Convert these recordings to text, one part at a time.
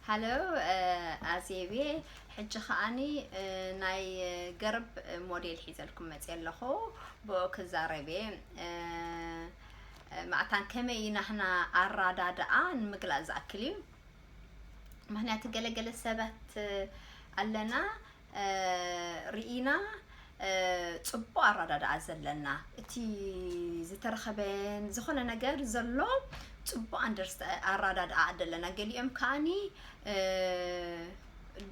ሃሎ ኣዜብ እየ። ሕጂ ከዓኒ ናይ ገርብ ሞዴል ሒዘልኩም መፅየ ኣለኹ። ብኡ ክዛረብ እየ። ማዕታን ከመይ እዩ ናህና ኣራዳድኣ ንምግላፅ ዝኣክል እዩ። ምክንያቱ ገለገለ ሰባት ኣለና ርኢና ፅቡቅ ኣራዳድኣ ዘለና፣ እቲ ዝተረኸበን ዝኾነ ነገር ዘሎ ፅቡቅ ኣንደርስታ ኣራዳድኣ ኣለና። ገሊኦም ከዓኒ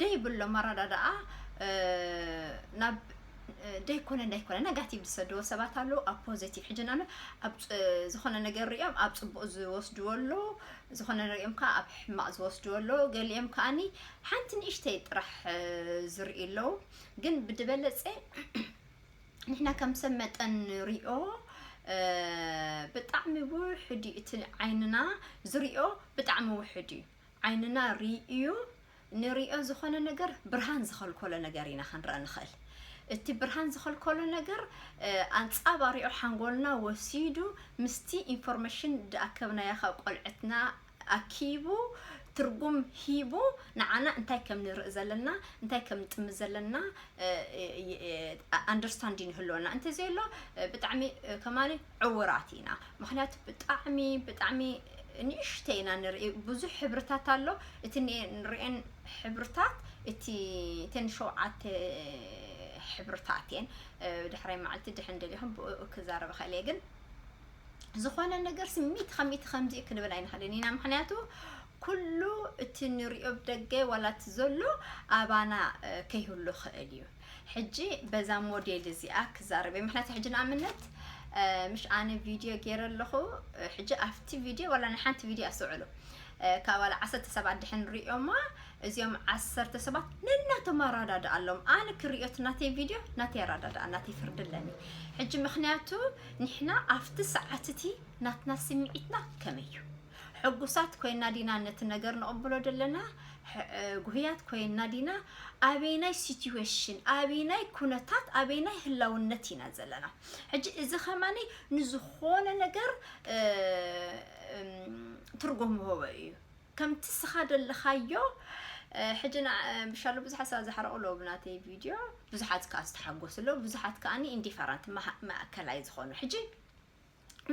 ደይብሎም ኣራዳድኣ ናብ ደይኮነ እንዳይኮነ ነጋቲቭ ዝሰድዎ ሰባት ኣለዉ። ኣብ ፖዘቲቭ ሕጂ ንኣብነት ኣብ ዝኾነ ነገር ሪኦም ኣብ ፅቡቅ ዝወስድዎ ኣለዉ። ዝኾነ ንሪኦም ከዓ ኣብ ሕማቕ ዝወስድዎ ኣለዉ። ገሊኦም ከዓኒ ሓንቲ ንእሽተይ ጥራሕ ዝርኢ ኣለዉ። ግን ብድበለፀ ንሕና ከም ሰብ መጠን ንሪኦ ብጣዕሚ ውሕድ እዩ። እቲ ዓይንና ዝሪኦ ብጣዕሚ ውሕድ እዩ። ዓይንና ሪእዩ ንሪኦ ዝኾነ ነገር ብርሃን ዝኸልኮሎ ነገር ኢና ክንረአ ንኽእል። እቲ ብርሃን ዝኸልኮሎ ነገር ኣንፃባሪዑ ሓንጎልና ወሲዱ ምስቲ ኢንፎርሜሽን ዝኣከብናዮ ካብ ቆልዕትና ኣኪቡ ትርጉም ሂቡ ንዓና እንታይ ከም ንርኢ ዘለና እንታይ ከም ንጥምት ዘለና ኣንደርስታንዲን ይህልወና። እንተዘየሎ ብጣዕሚ ከማኒ ዕውራት ኢና። ምክንያቱ ብጣዕሚ ብጣዕሚ ንእሽተይ ኢና ንርኢ። ብዙሕ ሕብርታት ኣሎ። እቲ ንሪኤን ሕብርታት እቲ ተን ሸውዓተ ሕብርታት እየን። ድሕራይ መዓልቲ ድሕን ደሊኹም ብኡ ክዛረብ እኽእል እየ። ግን ዝኾነ ነገር ስሚት ከሚት ከምዚ ክንብል ኣይንኽእልን ኢና። ምክንያቱ ኩሉ እቲ ንሪኦ ብደገ ዋላ እቲ ዘሎ ኣባና ከይህሉ ክእል እዩ። ሕጂ በዛ ሞዴል እዚኣ ክዛረብ እየ። ምክንያቱ ሕጂ ንኣብነት ምሽ ኣነ ቪድዮ ገይረ ኣለኹ። ሕጂ ኣብቲ ቪድዮ ዋላ ንሓንቲ ቪድዮ ኣስተውዕሉ። ካብ ዋላ ዓሰርተ ሰባት ድሕን ሪኦማ እዚኦም ዓሰርተ ሰባት ነናቶም ኣራዳድኣ ኣለዎም። ኣነ ክሪኦ እቲ ናተይ ቪድዮ ናተይ ኣራዳድኣ ናተይ ፍርዲ ኣለኒ። ሕጂ ምክንያቱ ንሕና ኣብቲ ሰዓት እቲ ናትና ስምዒትና ከመይ እዩ? ሕጉሳት ኮይና ዲና ነቲ ነገር ንቕብሎ ዘለና? ጉህያት ኮይና ዲና? ኣበይናይ ሲትዌሽን ኣበይናይ ኩነታት ኣበይናይ ህላውነት ኢና ዘለና? ሕጂ እዚ ከማኒ ንዝኾነ ነገር ትርጉም ምሆቦ እዩ። ከምቲ ስኻ ደለኻዮ ሕጂ ብሻሎ ብዙሓት ሰባት ዝሓረቑ ኣለዉ ብናተይ ቪድዮ። ብዙሓት ከዓ ዝተሓጎሱ ኣለዉ። ብዙሓት ከዓኒ ኢንዲፈረንት ማእከላይ ዝኾኑ ሕጂ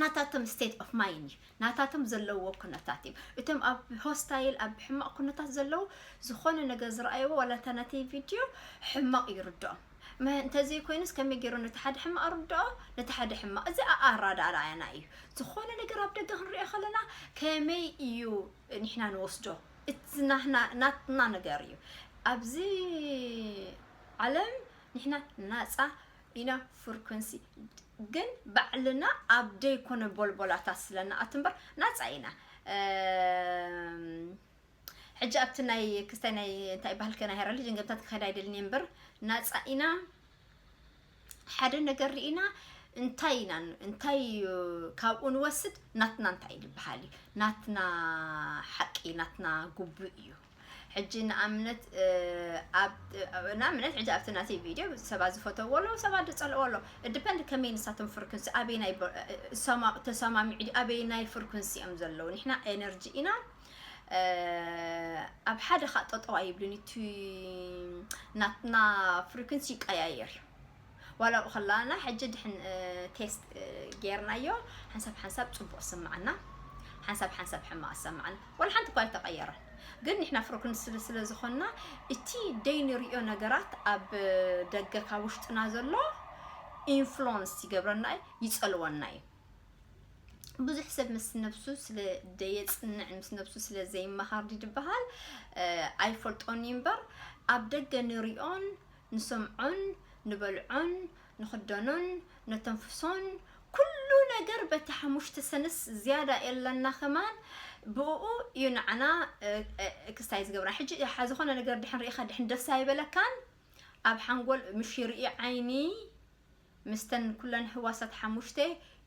ናታቶም ስቴት ኦፍ ማይንድ እዩ። ናታቶም ዘለዎ ኩነታት እዩ። እቶም ኣብ ሆስታይል ኣብ ሕማቕ ኩነታት ዘለዉ ዝኾነ ነገር ዝረኣይዎ ዋላ እታ ናተይ ቪድዮ ሕማቕ ይርድኦም። እንተዘይኮይኑስ ከመይ ገይሩ ነቲ ሓደ ሕማቕ ርድኦ ነቲ ሓደ ሕማቕ እዚ ኣኣራዳዳያና እዩ። ዝኾነ ነገር ኣብ ደገ ክንሪኦ ከለና ከመይ እዩ ንሕና ንወስዶ እቲ ናትና ነገር እዩ። ኣብዚ ዓለም ንሕና ናፃ ኢና ፍርኩንሲ ግን ባዕልና ኣብ ደይኮነ ቦልቦላታት ስለንኣት እምበር ናፃ ኢና። ሕጂ ኣብቲ ናይ ክስታይ ናይ እንታይ ባህልከ ናይ ሄራ ልጅ ገምታት ክኸዳ ኣይደልን እምበር ናፃ ኢና። ሓደ ነገር ርኢና እንታይ ኢና እንታይ ካብኡ ንወስድ ናትና እንታይ ዝበሃል እዩ ናትና ሓቂ ናትና ግቡእ እዩ። ሕጂ ንኣብነት ንኣብነት ሕጂ ኣብቲ ናተይ ቪድዮ ሰባት ዝፈተዎ ኣለዉ ሰባት ዝፀልዎ ኣለዉ። ድፐንድ ከመይ ንሳቶም ፍርክንሲ ኣበይ ናይ ተሰማሚዑ ኣበይ ናይ ፍርክንሲ እዮም ዘለዉ ንሕና ኤነርጂ ኢና። ኣብ ሓደ ካ ጠጠው ኣይብልን እቲ ናትና ፍሪኩንሲ ይቀያየር። ዋላ ኣብኡ ከላና ሕጂ ድሕን ቴስት ጌርናዮ ሓንሳብ ሓንሳብ ፅቡቅ ዝሰማዓና ሓንሳብ ሓንሳብ ሕማቅ ዝሰማዓና ዋላ ሓንቲ እኳ ኣይተቀየረን። ግን ንሕና ፍሪኩንሲ ስለ ዝኾንና እቲ ደይ ንሪኦ ነገራት ኣብ ደገ ካብ ውሽጥና ዘሎ ኢንፍሉወንስ ይገብረና እዩ ይፀልወና እዩ። ብዙሕ ሰብ ምስ ነብሱ ስለ ደየጽንዕ ምስ ነብሱ ስለ ዘይመሃር ድዩ ዝበሃል ኣይፈልጦን እዩ እምበር ኣብ ደገ ንሪኦን ንሰምዖን ንበልዖን ንኽደኖን ነተንፍሶን ኩሉ ነገር በቲ ሓሙሽተ ሰንስ ዝያዳ የለና ከማን ብኡ እዩ ንዓና ክስታይ ዝገብራ ሕጂ ዝኾነ ነገር ድሕን ርኢኻ ድሕን ደስ ኣይበለካን ኣብ ሓንጎል ምሽ ይርኢ ዓይኒ ምስተን ኩለን ህዋሳት ሓሙሽተ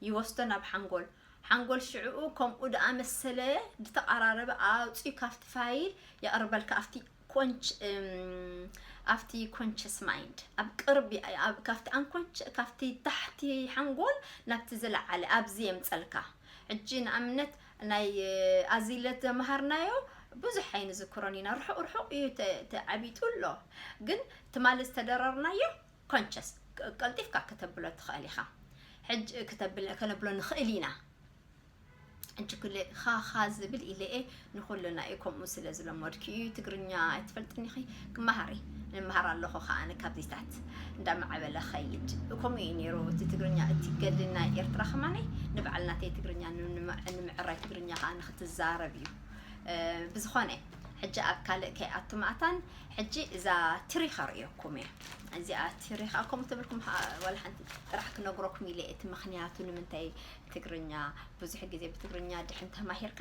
ይወስዶ ናብ ሓንጎል። ሓንጎል ሽዕኡ ከምኡ ደኣ መሰለ ዝተቓራረበ ኣውፂኡ ካብቲ ፋይል የቕርበልካ ኣብቲ ኮንች ኣብቲ ኮንሽስ ማይንድ ኣብ ቅርቢ ካብቲ ኣንኮንሽ ካብቲ ታሕቲ ሓንጎል ናብቲ ዝለዓለ ኣብዚ የምፀልካ። ሕጂ ንኣብነት ናይ ኣዚለት ዘመሃርናዮ ብዙሕ ኣይንዝክሮን ኢና። ርሑቕ ርሑቕ እዩ ተ-፣ ተዓቢጡ ኣሎ። ግን ትማሊ ዝተደረርናዮ ኮንቸስ ቀልጢፍካ ከተብሎ ትኽእል ኢኻ። ሕጂ ከተብል-፣ ከነብሎ ንኽእል ኢና። ሕጂ ኩሉ ኻኻ ዝብል ኢለኤ ንኹልና እዩ ከምኡ ስለ ዝለመድኩ እዩ። ትግርኛ ኣይትፈልጥን ኢኺ? ክመሃር እየ። ንመሃር ኣለኹ ኸኣ ኣነ ካብዚታት እንዳማዕበለ ኸይድ። ከምኡ እዩ ነይሩ እቲ ትግርኛ፣ እቲ ገድሊ ናይ ኤርትራ ኸማነይ ንባዕልናተይ ትግርኛ ንምዕ-፣ ንምዕራይ ትግርኛ ኸኣ ንኽትዛረብ እዩ። እ፣ ብዝኾነ ሕጂ ኣብ ካልእ ከይኣቱ ማእታን ሕጂ እዛ ትሪ ኸርእየኩም እየ። እዚኣ ትሪ ኸኣ ከምኡ ተብልኩም ኸኣ ዋላ ሓንቲ ጥራሕ ክነግረኩም ኢለ እቲ ምኽንያቱ ንምንታይ ትግርኛ ብዙሕ ግዜ ብትግርኛ ድሕን ተማሂርካ፣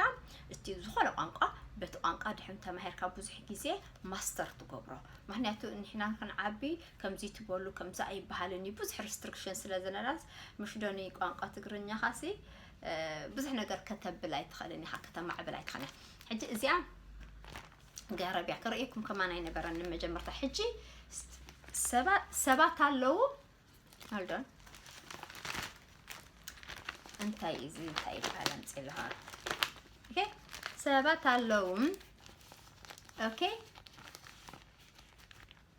እቲ ዝኾነ ቋንቋ በቲ ቋንቋ ድሕን ተማሂርካ ብዙሕ ግዜ ማስተር ትገብሮ። ምኽንያቱ ንሕና ክንዓቢ ከምዚ ትበሉ ከምዚ ኣይበሃልን እዩ፣ ብዙሕ ሪስትሪክሽን ስለ ዘለናስ፣ ምሽ ዶኒ ቋንቋ ትግርኛኻሲ፣ እ፣ ብዙሕ ነገር ከተብል ኣይትኽእልን ኢኻ፣ ከተማዕብል ኣይትኽእልን። ሕጂ እዚኣ ገረብ እያ፣ ክርእየኩም ከማን ኣይነበረን መጀመርታ። ሕጂ ሰባ-፣ ሰባት ኣለዉ፣ hold on። እንታይ እዚ እንታይ ይበሃል? ኣምፅእ ኣለኻ። ኦኬ፣ ሰባት ኣለዉ። ኦኬ፣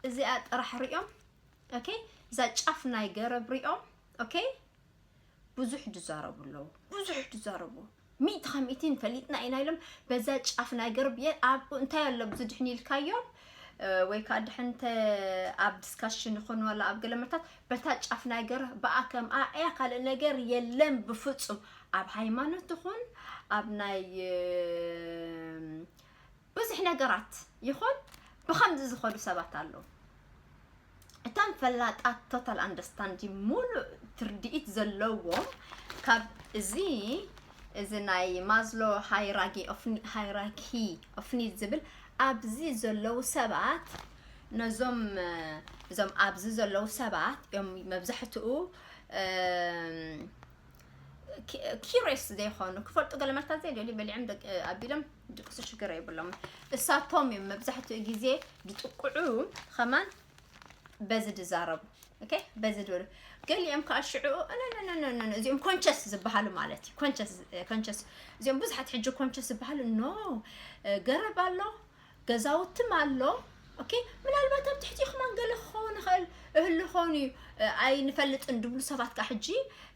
እዚኣ ጥራሕ ሪኦም። ኦኬ፣ እዛ ጫፍ ናይ ገረብ ሪኦም። ኦኬ፣ ብዙሕ ድዛረቡ ኣለዉ። ብዙሕ ድዛረቡ። ሚእቲ ካብ ሚእቲ ፈሊጥና ኢና ኢሎም በዛ ጫፍ ናይ ገረብ የ-፣ ኣብ እንታይ ኣሎ ብዚ ድሕን ኢልካዮም፣ እ፣ ወይ ከዓ ድሕን እንተ ኣብ ዲስካሽን ይኹን ዋላ ኣብ ገለ መርታት በታ ጫፍ ናይ ገረብ ብኣ ከምኣ እያ፣ ካልእ ነገር የለን ብፍጹም። ኣብ ሃይማኖት ይኹን ኣብ ናይ፣ እ፣ ብዙሕ ነገራት ይኹን ብኸምዚ ዝኸዱ ሰባት ኣለዉ። እቶም ፈላጣት ቶታል ኣንደርስታንዲንግ፣ ሙሉእ ትርድኢት ዘለዎም፣ ካብ እዚ፣ እዚ ናይ ማዝሎ ሃይራርኪ ኦፍ ኒ-፣ ሃይራርኪ ኦፍ ኒድ ዝብል ኣብዚ ዘለዉ ሰባት፣ ነዞም፣ እዞም ኣብዚ ዘለዉ ሰባት እዮም መብዛሕትኡ፣ እም፣ ኪ-፣ ኪሪየስ ዘይኾኑ፣ ክፈልጡ ገለ መርታት ዘይደልዩ፣ በሊዖም ደቅ-፣ ኣቢሎም ድቅሱ ሽግር የብሎም። እሳቶም እዮም መብዛሕትኡ ግዜ ዝጥቅዑ፣ ኸማን በዚ ድዛረቡ። ኦኬ፣ በዚ ድበሉ። ገሊኦም ከዓ ሽዑ፣ ኖ፣ ኖ፣ ኖ፣ ኖ፣ ኖ፣ እዚኦም ኮንቸስ ዝበሃሉ ማለት እዩ። ኮንቸስ፣ ኮንቸስ፣ እዚኦም ብዙሓት ሕጂ ኮንቸስ ዝበሃሉ፣ ኖ፣ ገረብ ኣሎ፣ ገዛውትም ኣሎ። ኦኬ፣ ምናልባት ኣብ ትሕቲ ከማን ገለ ክኸውን ይኽእል፣ እህሉ ክኸውን እዩ፣ እ፣ ኣይንፈልጥን ድብሉ ሰባት ከዓ ሕጂ፣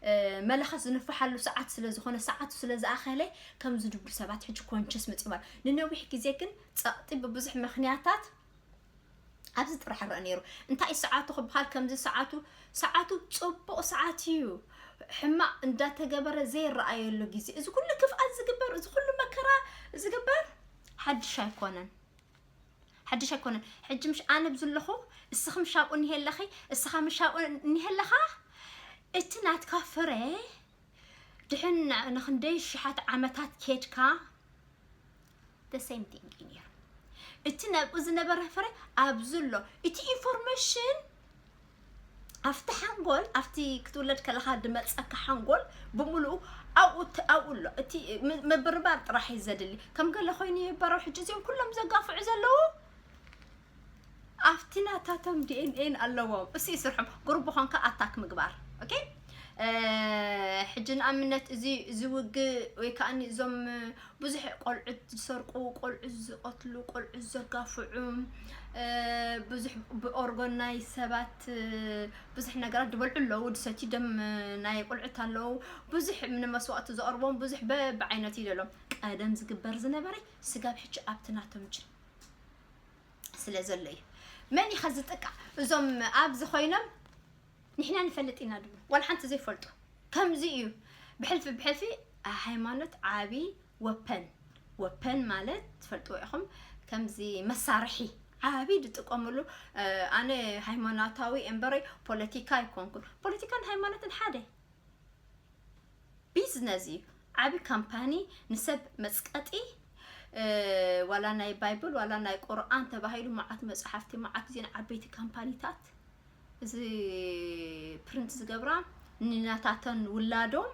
እ፣ መለኸት ዝንፍሓሉ ሰዓት ስለ ዝኾነ፣ ሰዓቱ ስለ ዝኣኸለ፣ ከምዚ ድብሉ ሰባት ሕጂ ኮንቸስ መጺኦም ኣሎ። ንነዊሕ ግዜ ግን ጸቕጢ ብብዙሕ ምኽንያታት ኣብዚ ጥራሕ ረአ ነይሩ። እንታይ ሰዓቱ ክበሃል፣ ከምዚ ሰዓቱ፣ ሰዓቱ ጽቡቕ ሰዓት እዩ። ሕማቕ እንዳተገበረ ዘይረኣየሉ ግዜ። እዚ ኩሉ ክፍኣት ዝግበር፣ እዚ ኩሉ መከራ ዝግበር ሓድሽ ኣይኮነን። ሓድሽ ኣይኮነን። ሕጂ ምሽ ኣነ ኣብዚ ኣለኹ፣ እስኺ ምሽ ኣብኡ እኒሄ ኣለኺ፣ እስኻ ምሽ ኣብኡ እኒሄ ኣለኻ። እቲ ናትካ ፍረ ድሕን ንኽንደይ ሽሓት ዓመታት ኬድካ፣ the same thing እዩ ነይሩ። እቲ ናብኡ ዝነበረ ፍረ ኣብዚ ኣሎ። እቲ ኢንፎርሜሽን ኣብቲ ሓንጎል፣ ኣብቲ ክትውለድ ከለኻ ድመጸካ ሓንጎል ብምሉኡ ኣብኡ ት-፣ ኣብኡ ኣሎ። እቲ ም-፣ ምብርባር ጥራሕ እዩ ዘድሊ። ከም ገለ ኮይኑ ይበረው። ሕጂ እዚኦም ኩሎም ዘጋፍዑ ዘለዉ ኣብቲ ናታቶም ዲ ኤን ኤን ኣለዎም። እሱ ይስርሖም። ግሩፕ ኾንካ ኣታክ ምግባር። ኦኬ? እ፣ ሕጂ ንኣብነት እዚ፣ እዚ ውግእ ወይ ከኣኒ እዞም ብዙሕ ቆልዑት ዝሰርቁ፣ ቆልዑት ዝቐትሉ፣ ቆልዑት ዘጋፍዑ፣ እ፣ ብዙሕ ብኦርጋናይዝ ሰባት፣ እ፣ ብዙሕ ነገራት ዝበልዑ ኣለዉ። ዝሰትዩ ደም ናይ ቆልዑት ኣለዉ። ብዙሕ ንመስዋእቲ ዘቕርቦም ብዙሕ በብዓይነቱ እዩ ዘለዎም። ቀደም ዝግበር ዝነበረ ስጋብ ሕጂ ኣብቲ ናቶም ጅ ስለ ዘሎ እዩ። መን እዩ ከ ዝጥቃዕ? እዞም ኣብዚ ኮይኖም ንሕና ንፈልጥ ኢና ድብሉ፣ ዋላ ሓንቲ ዘይፈልጡ። ከምዚ እዩ። ብሕልፊ ብሕልፊ ሃይማኖት ዓቢ ወፐን፣ ወፐን ማለት ትፈልጥዎ ኢኹም፣ ከምዚ መሳርሒ ዓቢ ዝጥቀምሉ። እ፣ ኣነ ሃይማኖታዊ እምበረይ ፖለቲካ ኣይኮንኩን። ፖለቲካን ሃይማኖትን ሓደ ቢዝነስ እዩ። ዓቢ ካምፓኒ ንሰብ መጽቀጢ፣ እ፣ ዋላ ናይ ባይብል ዋላ ናይ ቁርኣን ተባሂሉ መዓት መጽሓፍቲ፣ መዓት እዚን ዓበይቲ ካምፓኒታት እዚ ፕሪንት ዝገብራ ንናታተን ውላዶም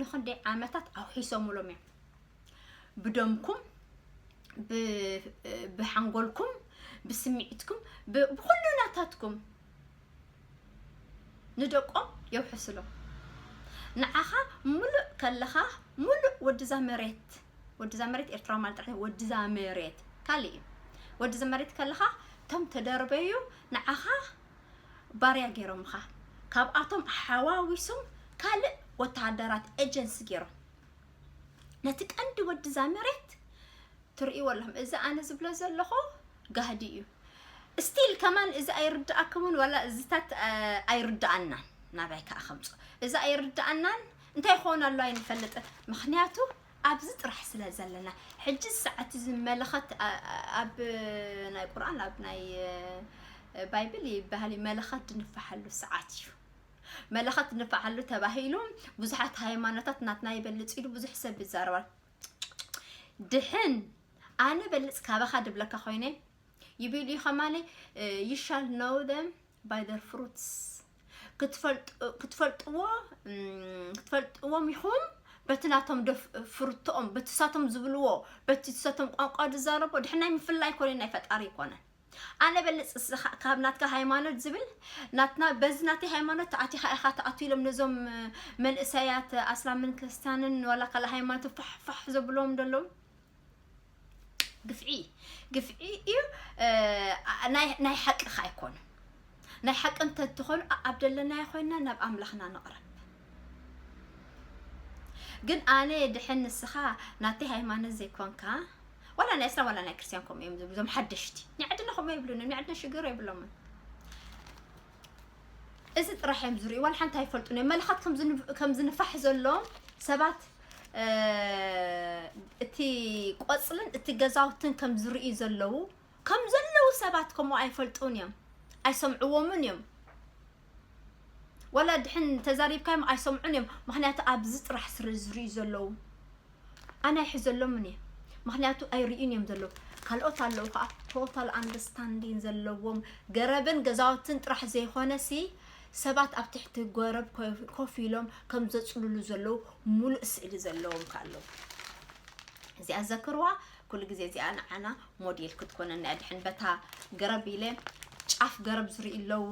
ንኽንደይ ዓመታት ኣውሒሶምሎም እዮም። ብደምኩም፣ ብ-፣ ብሓንጎልኩም፣ ብስምዒትኩም፣ ብ-፣ ብኹሉ ናታትኩም ንደቆም የውሕስሎም። ንዓኻ ሙሉእ ከለኻ፣ ሙሉእ ወድዛ መሬት ወዲ ዛ መሬት ኤርትራዊ ማለት ጥራሕ ወዲ ዛ መሬት ካልእ እዩ። ወዲ ዛ መሬት ከለኻ እቶም ተደርበዩ ንዓኻ ባርያ ገይሮምኻ፣ ካብኣቶም ሓዋዊሶም ካልእ ወተሃደራት ኤጀንሲ ገይሮም ነቲ ቀንዲ ወዲ ዛ መሬት ትርእይዎ ኣለኹም። እዚ ኣነ ዝብሎ ዘለኹ ጋህዲ እዩ። ስቲል ከማን እዚ ኣይርድኣኩምን ዋላ እዚታት ኣይርድኣናን። ናባይ ከዓ ከምፁ እዚ ኣይርድኣናን እንታይ ይኸውን ኣሎ ኣይንፈልጥን። ምክንያቱ ኣብዚ ጥራሕ ስለ ዘለና ሕጂ ሰዓት እዚ መለኸት ኣብ ናይ ቁርኣን ኣብ ናይ ባይብል ይበሃል እዩ። መለኸት ድንፋሓሉ ሰዓት እዩ። መለኸት ድንፋሓሉ ተባሂሉ ብዙሓት ሃይማኖታት ናትና ይበልፅ ኢሉ ብዙሕ ሰብ ይዛረባል። ድሕን ኣነ በልፅ ካባኻ ድብለካ ኮይነ ይብል እዩ ከማኒ you shall know them by their fruits ክትፈልጥዎ ክትፈልጥዎም ኢኹም በቲ ናቶም ፍሩትኦም በቲ ሳቶም ዝብልዎ በቲ ሳቶም ቋንቋ ዝዛረቦ ድሕናይ ምፍላይ ኮነ ናይ ፈጣሪ ይኮነ ኣነ በልፅ ካብ ናትካ ሃይማኖት ዝብል ናትና በዚ ናተይ ሃይማኖት ተኣቲኻ ኢኻ ተኣቱ ኢሎም ነዞም መንእሰያት ኣስላምን ክርስትያንን ዋላ ካልእ ሃይማኖት ፋሕፋሕ ዘብሎም ዘለዉ ግፍዒ ግፍዒ እዩ። ናይ ሓቂ ከ ኣይኮኑ ናይ ሓቂ እንተትኾኑ ኣብ ደለናዮ ኮይና ናብ ኣምላኽና ንቕረብ። ግን ኣነ ድሕን ንስኻ ናተይ ሃይማኖት ዘይኮንካ ዋላ ናይ እስላም ዋላ ናይ ክርስትያን ከምኡ እዮም ዝብሉ እዞም ሓደሽቲ ናይ ዓድና ከምኡ የብሉን ናይ ዓድና ሽግር የብሎምን። እዚ ጥራሕ እዮም ዝርእዩ ዋላ ሓንቲ ኣይፈልጡን እዮም። መልኻት ከም ዝንፋሕ ዘሎም ሰባት እቲ ቆፅልን እቲ ገዛውትን ከም ዝርእዩ ዘለዉ ከም ዘለዉ ሰባት ከምኡ ኣይፈልጡን እዮም ኣይሰምዕዎምን እዮም። ዋላ ድሕን ተዛሪብካዮም ኣይሰምዑን እዮም። ምክንያቱ ኣብዚ ጥራሕ ስለ ዝርእዩ ዘለዉ ኣነ ኣይሕዘሎምን እየ። ምክንያቱ ኣይርእዩን እዮም ዘለዉ። ካልኦት ኣለዉ ከዓ total understanding ዘለዎም ገረብን ገዛውትን ጥራሕ ዘይኮነ ሲ ሰባት ኣብ ትሕቲ ጎረብ ኮፍ ኢሎም ከም ዘፅልሉ ዘለዉ ሙሉእ ስእሊ ዘለዎም ከዓ ኣለዉ። እዚኣ ዘክርዋ ኩሉ ግዜ እዚኣ ንዓና ሞዴል ክትኮነና እያ። ድሕን በታ ገረብ ኢለ ጫፍ ገረብ ዝርኢ ኣለዉ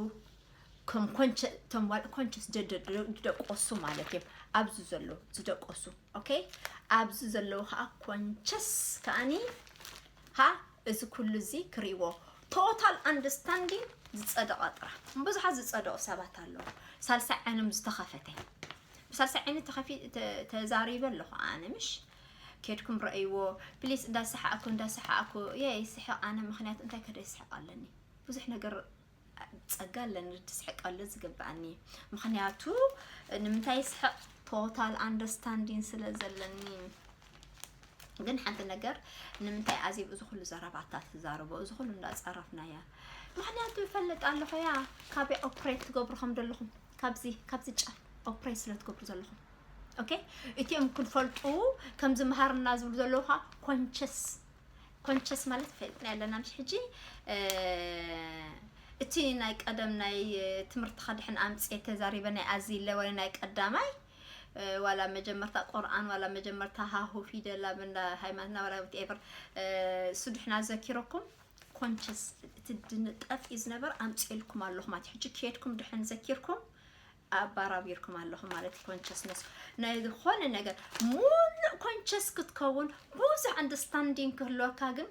ከም ኮንቸ እቶም ዋል ኮንቸስ ዝደቆሱ ማለት እዮም ኣብዚ ዘለዉ ዝደቆሱ okay ኣብዚ ዘለዉ ከዓ ኮንቸስ ከዓኒ ሃ እዚ ኩሉ እዚ ክርእይዎ total understanding ዝፀደቐ ጥራሕ ብዙሓት ዝፀደቑ ሰባት ኣለዉ። ሳልሳይ ዓይኖም ዝተኸፈተ ብሳልሳይ ዓይኒ ተኸፊ ተዛሪበ ኣለኹ ኣነ ምሽ ኬድኩም ረእይዎ ፕሊስ እንዳሰሓቅኩ እንዳሰሓቅኩ እየ ይስሕቅ ኣነ ምክንያቱ እንታይ ከደ ይስሕቅ ኣለኒ ብዙሕ ነገር ፀጋ ኣለኒ ዝስሕቀሉ ዝግብኣኒ ምክንያቱ ንምንታይ ይስሕቅ total understanding ስለ ዘለኒ ግን ሓንቲ ነገር ንምንታይ ኣዜብ እዚ ኩሉ ዘረባታት ትዛረቦ እዚ ኩሉ እንዳፀረፍናያ ምክንያቱ ይፈልጥ ኣለኹ ያ ካበይ ኦፕሬት ትገብሩ ከም ዘለኹም ካብዚ ካብዚ ጫፍ ኦፕሬት ስለ ትገብሩ ዘለኹም okay እቲኦም ክንፈልጡ ከምዚ መሃርና ዝብሉ ዘለዉ ከዓ ኮንቸስ ኮንቸስ ማለት ፈሊጥና ኣለና ምሽ ሕጂ እቲ ናይ ቀደም ናይ ትምህርትኻ ድሕን ኣምፅኤ ተዛሪበ ናይ ኣዚለ ወላ ናይ ቀዳማይ ዋላ መጀመርታ ቁርኣን ዋላ መጀመርታ ሃሁ ፊደል ኣብ እንዳ ሃይማኖትና ዋላ whatever እሱ ድሕና ዘኪረኩም ኮንቸስ እቲ ድንጠፍ እዩ ዝነበር ኣምፅኤልኩም ኣለኹ ማለት ሕጂ ከየድኩም ድሕን ዘኪርኩም ኣባራቢርኩም ኣለኹም ማለት ኮንቸስነስ ናይ ዝኾነ ነገር ሙሉእ ኮንቸስ ክትከውን ብዙሕ ኣንደርስታንዲንግ ክህልወካ ግን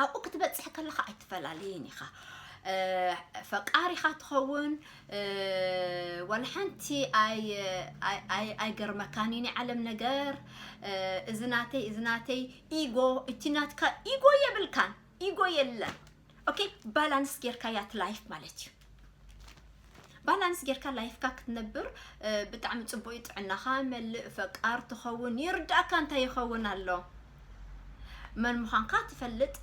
ኣብኡ ክትበፅሕ ከለካ ኣይትፈላለይን ኢኻ ፈቃር ኢኻ ትኸውን ወላ ሓንቲ ኣይገርመካን ናይ ዓለም ነገር እዚ ናተይ እዚ ናተይ ኢጎ እቲ ናትካ ኢጎ የብልካን ኢጎ የለን okay ባላንስ ጌርካ ያት ላይፍ ማለት እዩ ባላንስ ጌርካ ላይፍካ ክትነብር ብጣዕሚ ፅቡቅ እዩ ጥዕናኻ መልእ ፈቃር ትኸውን ይርዳእካ እንታይ ይኸውን ኣሎ መን ምዃንካ ትፈልጥ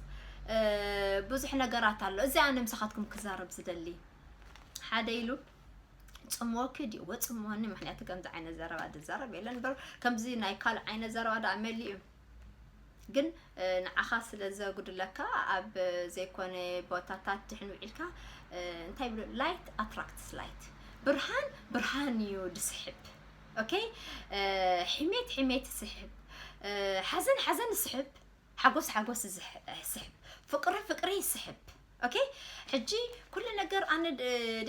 ብዙሕ ነገራት ኣሎ እዚ ኣነ ምሳኻትኩም ክዛረብ ዝደሊ ሓደ ኢሉ ፅምወኪ ድዩ ወፅምወኒ ምክንያቱ ከምዚ ዓይነት ዘረባ ድዛረብ የለን በር ከምዚ ናይ ካልእ ዓይነት ዘረባ ዳ መሊኡ ግን ንዓኻ ስለ ዘጉድለካ ኣብ ዘይኮነ ቦታታት ድሕን ውዒልካ እንታይ ብሎ light attracts light ብርሃን ብርሃን እዩ ድስሕብ okay ሕሜት ሕሜት ይስሕብ ሓዘን ሓዘን ይስሕብ ሓጎስ ሓጎስ ይስሕብ ፍቅሪ ፍቅሪ ይስሕብ okay ሕጂ ኩሉ ነገር ኣነ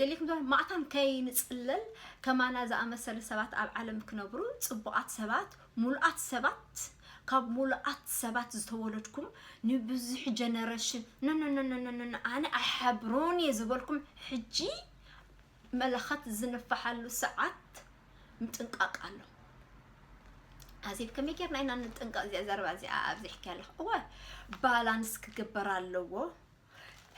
ደሊኩም ማእታን ከይንፅለል ከማና ዝኣመሰሉ ሰባት ኣብ ዓለም ክነብሩ ፅቡቃት ሰባት ሙሉኣት ሰባት ካብ ሙሉኣት ሰባት ዝተወለድኩም ንብዙሕ ጀነሬሽን፣ ኖ፣ ኖ፣ ኖ፣ ኖ፣ ኖ፣ ኖ፣ ኣነ ኣይሓብሮን እየ ዝበልኩም፣ ሕጂ መለኸት ዝንፈሓሉ ሰዓት ምጥንቃቕ ኣሎ። ኣዜብ፣ ከመይ ጌርና ኢና ንጥንቀቕ? እዚኣ ዘረባ እዚኣ ኣብዚሕኪ ኣለኹ። እወ፣ ባላንስ ክግበር ኣለዎ።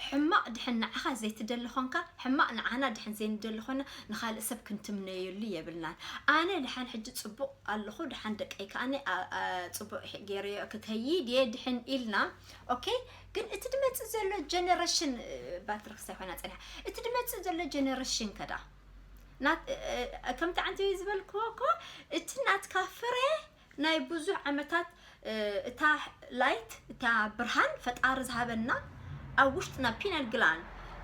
ሕማቕ ድሕን ንዓኻ ዘይትደሊ ኾንካ፣ ሕማቕ ንዓና ድሕን ዘይንደሊ ኾና ንኻልእ ሰብ ክንትምነየሉ የብልናን። ኣነ ድሓን ሕጂ ጽቡቕ ኣለኹ፣ ድሓን ደቀይ ከኣ ኣ-፣ ኣ-፣ ጽቡቕ ገይረዮ ክከይድ እየ ድሕን ኢልና፣ ኦኬ። ግን እቲ ድመጽእ ዘሎ ጀነሬሽን፣ እ፣ ባትሪ ክሳይ ኮይና ጸኒሓ። እቲ ድመጽእ ዘሎ ጀነሬሽን ከዳ ናት-፣ እ፣ እ፣ ከምቲ ዓንቲ ዝበልክዎ እኮ፣ እቲ ናትካ ፍረ ናይ ብዙሕ ዓመታት፣ እ፣ እታ ላይት፣ እታ ብርሃን ፈጣሪ ዝሃበና ኣብ ውሽጥና ፒነል ግላን፣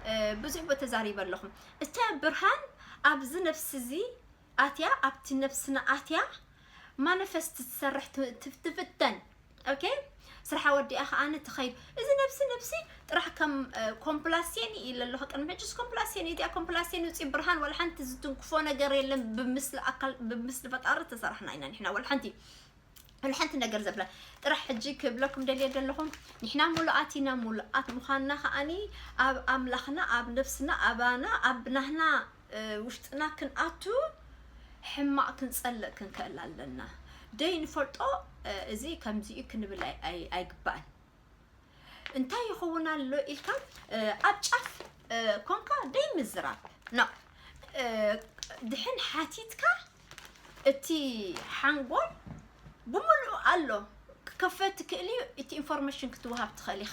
እ፣ ብዙሕ ቦታ ተዛሪበ ኣለኹም። እታ ብርሃን ኣብዚ ነፍሲ እዚ ኣትያ፣ ኣብቲ ነፍስና ኣትያ ማኒፌስት ትሰርሕ ት-፣ ት-፣ ትፍተን። ኦኬ? ስርሓ ወዲኣ ከኣ ትኸይድ። እዚ ነፍሲ ነፍሲ ጥራሕ ከም፣ እ፣ ኮምፕላሴኒ ኢለ ኣለኹ። ቅድሚ ሕጂስ ኮምፕላሴኒ፣ እቲኣ ኮምፕላሴኒ ውፅኢ ብርሃን ዋላ ሓንቲ ዝትንክፎ ነገር የለን። ብምስሊ ኣካል፣ ብምስሊ ፈጣሪ ተሰራሕና ኢና ንሕና። ዋላ ሓንቲ፣ ዋላ ሓንቲ ነገር ዘብላ ጥራሕ ሕጂ ክብለኩም ደልየ ዘለኹም፣ ንሕና ሙሉኣት ኢና። ሙሉኣት ምዃንና ከኣኒ ኣብ ኣምላኽና፣ ኣብ ነፍስና፣ ኣባና፣ ኣብ ናህና፣ እ፣ ውሽጥና ክንኣቱ ሕማቕ ክንጸልእ ክንክእል ኣለና። ደይ ንፈልጦ፣ እ፣ እዚ ከምዚ እዩ ክንብል ኣይ-፣ ኣይ-፣ ኣይግባእን። እንታይ ይኸውን ኣሎ ኢልካ፣ እ፣ ኣብ ጫፍ፣ እ፣ ኮንካ ደይ ምዝራብ። ኖ፣ እ፣ ድሕን ሓቲትካ እቲ ሓንጎል ብምሉኡ ኣሎ ክከፈት ትክእል እዩ። እቲ ኢንፎርሜሽን ክትወሃብ ትኽእል ኢኻ።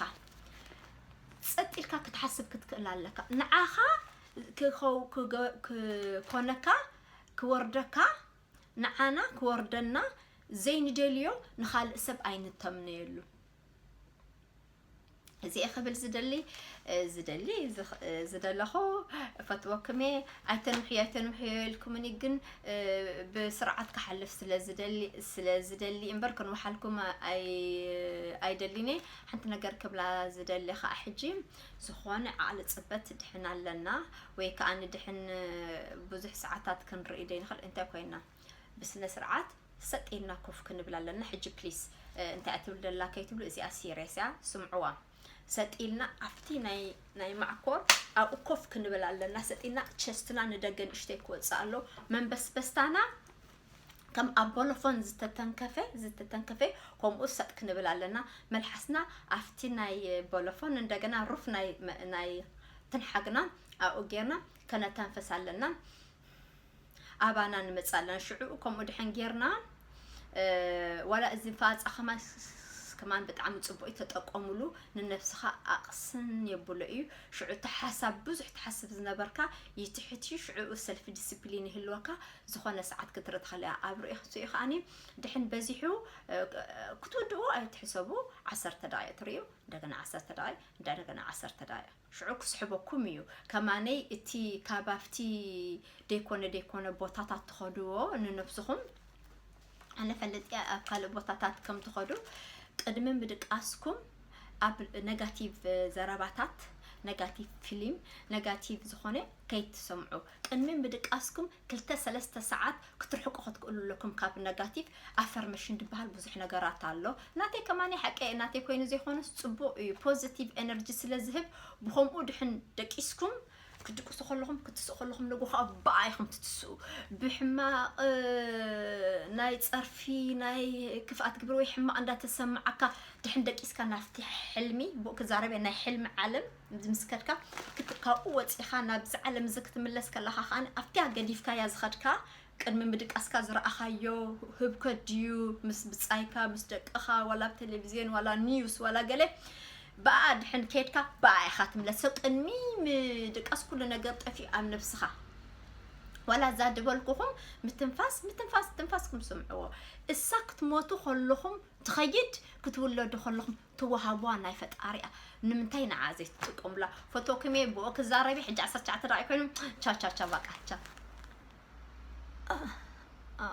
ጸጥ ኢልካ ክትሓስብ ክትክእል ኣለካ። ንዓኻ ክኸው-፣ ክገ-፣ ክኮነካ፣ ክወርደካ፣ ንዓና ክወርደና ዘይንደልዮ ንኻልእ ሰብ ኣይንተምነየሉ። እዚ እየ ክብል ዝደሊ፣ እ፣ ዝደሊ፣ ዝኽ-፣ እ፣ ዝደለኹ፣ ፈትወክም እየ፣ ኣይተንውሕዮ፣ ኣይተንውሕዮ ኢልኩምኒ፣ ግን፣ እ፣ ብስርዓት ክሓልፍ ስለ ዝደሊ፣ ስለ ዝደሊ እምበር ክንውሓልኩም ኣይ-፣ ኣይደሊን እየ። ሓንቲ ነገር ክብላ ዝደሊ ከዓ ሕጂ፣ ዝኾነ ዓቕሊ ጽበት ድሕን ኣለና፣ ወይ ከዓ ንድሕን፣ እ፣ ብዙሕ ሰዓታት ክንርኢ ደይንኽእል እንታይ ኮይና፣ ብስነ ስርዓት ሰጥ ኢልና ኮፍ ክንብል ኣለና። ሕጂ ፕሊስ፣ እ፣ እንታይ እትብል ደላ ከይትብሉ፣ እዚኣ ሲሪየስ እያ፣ ስምዕዋ። ሰጥ ኢልና ኣብቲ ናይ፣ ናይ ማዕኮር ኣብኡ ኮፍ ክንብል ኣለና። ሰጥ ኢልና ቸስትና ንደገ ንእሽተይ ክወፅእ ኣሎ። መንበስበስታና ከም ኣብ ቦሎፎን ዝተተንከፈ፣ ዝተተንከፈ ከምኡ ሰጥ ክንብል ኣለና። መልሓስና ኣብቲ ናይ ቦሎፎን እንደገና ሩፍ ናይ፣ ናይ ትንሓግና ኣብኡ ጌርና ከነተንፈስ ኣለና። ኣባና ንመጽእ ኣለና። ሽዑ ከምኡ ድሕን ጌርና፣ እ፣ ዋላ እዚ ንፋጻ ከማን ስ-፣ ስ-፣ ከማን ብጣዕሚ ጽቡቕ እዩ፣ ተጠቀሙሉ። ንነብስኻ ኣቕስን የብሎ እዩ። ሽዑ እቲ ሓሳብ ብዙሕ ትሓስብ ዝነበርካ ይትሕት እዩ። ሽዑ ሰልፍ ዲስፕሊን ይህልወካ። ዝኾነ ሰዓት ክትርኢ ትኽእል እያ። ኣብ ርእዩ ክትሪኡ ከኣኒ ድሕን በዚሑ፣ እ፣ ክትውድኡ ኣይትሕሰቡ። ዓሰርተ ደቂቕ ትርእዩ፣ እንደገና ዓሰርተ ደቂቕ፣ እንደገና ዓሰርተ ደቂቕ። ሽዑ ክስሕበኩም እዩ። ከማነይ እቲ ካብ ኣብቲ ደይኮነ ደይኮነ ቦታታት ትኸድዎ ንነብስኹም፣ ኣነ ፈለጥ እየ ኣብ ካልእ ቦታታት ከም ትኸዱ፣ ቅድሚ ምድቃስኩም ኣብ ነጋቲቭ ዘረባታት፣ ነጋቲቭ ፊልም፣ ነጋቲቭ ዝኾነ ከይትሰምዑ። ቅድሚ ምድቃስኩም ክልተ ሰለስተ ሰዓት ክትርሕቁ ክትክእሉ ኣለኩም ካብ ነጋቲቭ። ኣፈርሜሽን ዝበሃል ብዙሕ ነገራት ኣሎ። ናተይ ከማኒ ሓቂ እየ፣ ናተይ ኮይኑ ዘይኮነስ ጽቡቕ እዩ። ፖዚቲቭ ኤነርጂ ስለ ዝህብ፣ ብኸምኡ ድሕን ደቂስኩም፣ ክትድቅሱ ከለኹም፣ ክትስኡ ከለኹም፣ ንግሆ ከዓ ብኣይ ኢኹም ትትስኡ። ብሕማቕ፣ እ፣ ናይ ጸርፊ፣ ናይ ክፍኣት ግብሪ ወይ ሕማቕ እንዳተሰማዓካ ድሕን ደቂስካ ናብቲ ሕልሚ፣ ብኡ ክዛረብ እየ፣ ናይ ሕልሚ ዓለም ምስ ከድካ፣ ክት-፣ ካብኡ ወጺኻ ናብዚ ዓለም እዚ ክትምለስ ከለኻ ከኣ ኣብቲያ ገዲፍካያ ዝኸድካ ቅድሚ ምድቃስካ ዝረኣኻዮ ህብከት ድዩ፣ ምስ ብጻይካ፣ ምስ ደቅኻ፣ ዋላ ኣብ ቴሌቪዝዮን፣ ዋላ ኒውስ፣ ዋላ ገለ፣ ብኣ ድሕን ከድካ ብኣ ኢኻ ትምለስ። So ቅድሚ ምድቃስ ኩሉ ነገር ጠፊኡ ኣብ ነብስኻ። ዋላ እዛ ድበልኩኹም ምትንፋስ፣ ምትንፋስ፣ ትንፋስኩም ስምዕዎ። እሳ ክትሞቱ ከለኹም ትኸይድ፣ ክትውለዱ ከለኹም ትወሃብዋ ናይ ፈጣሪ እያ። ንምንታይ ንዓ ዘይትጥቀሙላ? ፈትወኩም እየ፣ ብኡ ክዛረብ እየ። ሕጂ ዓሰርተ ትሽዓተ ደቂቕ ኮይኑ፣ ቻው፣ ቻው፣ ቻው፣ በቃ፣ ቻው። አ፣ አ፣